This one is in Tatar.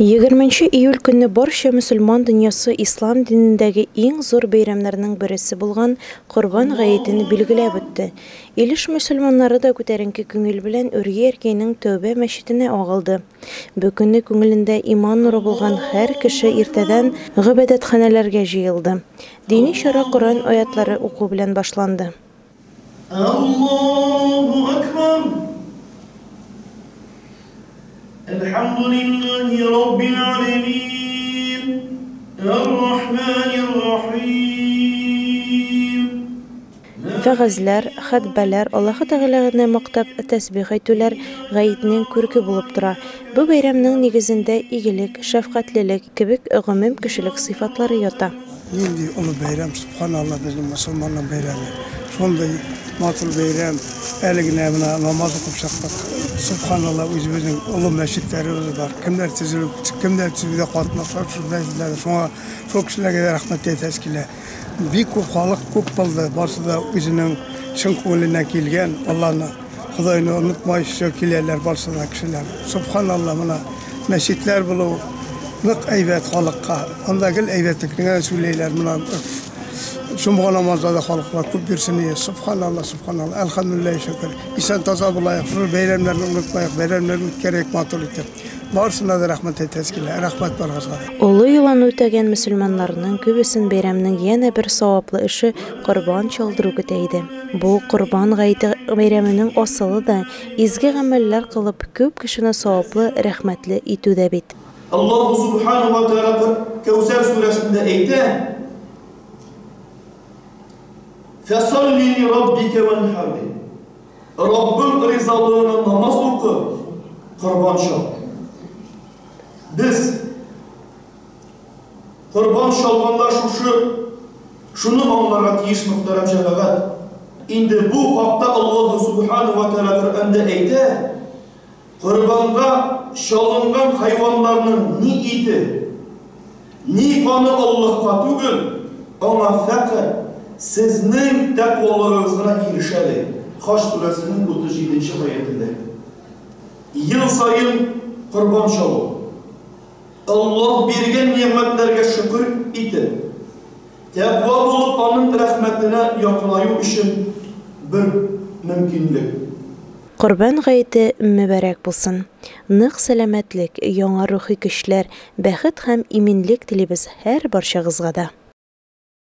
Егерменче июль көнне барча мөселман дөньясы ислам динендәге иң зур бәйрәмнәрнең бересе булган Корбан гаетен билгеләп үтте. Илеш мөселманнары да күтәренке күңел белән Үрги Әркәйнең Тәүбә мәчетенә агылды. Бу көнне күңелендә иман нуры булган һәр кеше иртәдән гыйбадәтханәләргә җыелды. Дини чара Коръән аятлары уку белән башланды. Аллаһу акбар! Әлхәмдүлиллаһи раббил аләмин! Әр-рахманир-рахим! Вәгазьләр, хөтбәләр, Аллаһы Тәгаләне мактап тәсбих әйтүләр гаетнең күрке булып тора. Бу бәйрәмнең нигезендә игелек, шәфкатьлелек кебек гомум кешелек сыйфатлары ята. Нинди олы бәйрәм, сөбханалла, безнең мөселманның бәйрәме. Шундый матур бәйрәм. Әле генә менә намаз укып чыктык. Сөбханалла, үзебезнең олы мәчетләребез бар. Кемнәр төзү, кемнәр төзүдә катнаша шул мәчетләрдә. Шуңа шул кешеләргә дә рәхмәт әйтәсе килә. Бик күп халык күп булды. Барсы да үзенең чын күңеленнән килгән, Алланы Ходайны онытмайча киләләр барсы да кешеләр. Сөбханалла, менә мәчетләр булу нык әйбәт халыкка. Анда гел әйбәтлекне генә сөйләйләр. Менә җомга намазда да халыклар күп йөрсен ие. Сөбханалла, сөбханалла. Әлхәмдүлилләһи шөкер. Исән таза булаек, шул бәйрәмнәрне онытмаек, бәйрәмнәрне үткәрик матур итеп. Барысына да рәхмәт әйтәсе килә. Рәхмәт барыгызга да. Олы йоланы үтәгән мөселманнарның күбесен бәйрәмнең янә бер саваплы эше корбан чалдыру көтә иде. Бу Корбан гаете бәйрәменең асылы да, изге гамәлләр кылып, күп кешене саваплы, рәхмәтле итү дә бит. Аллаһу Субханаһу ва Тәгалә Кәүсәр сүрәсендә әйтә, Фәсалли ли раббика ванхар ди. Раббың ризалыгына намаз укы, корбан чал. Без Корбан чалганда шушы шуны аңларга тиеш, мөхтәрәм җәмәгать. Инде бу хакта Аллаһу Субхану ва Тәгалә Коръәндә әйтә, Корбанга чалынган хайваннарның ни ите, ни каны Аллаһка түгел, аңа фәкать сезнең тәкъвалыгыгыз гына ирешә, ди. Хаҗ сүрәсенең 37 нче аятендә. Ел саен корбан чалу. Аллаһ биргән нигъмәтләргә шөкер итеп, тәкъва булып Аның рәхмәтенә якынаю өчен бер мөмкинлек. Корбан гаете мөбарәк булсын! Нык сәламәтлек, яңа рухи көчләр, бәхет һәм иминлек телибез һәрбарчагызга да!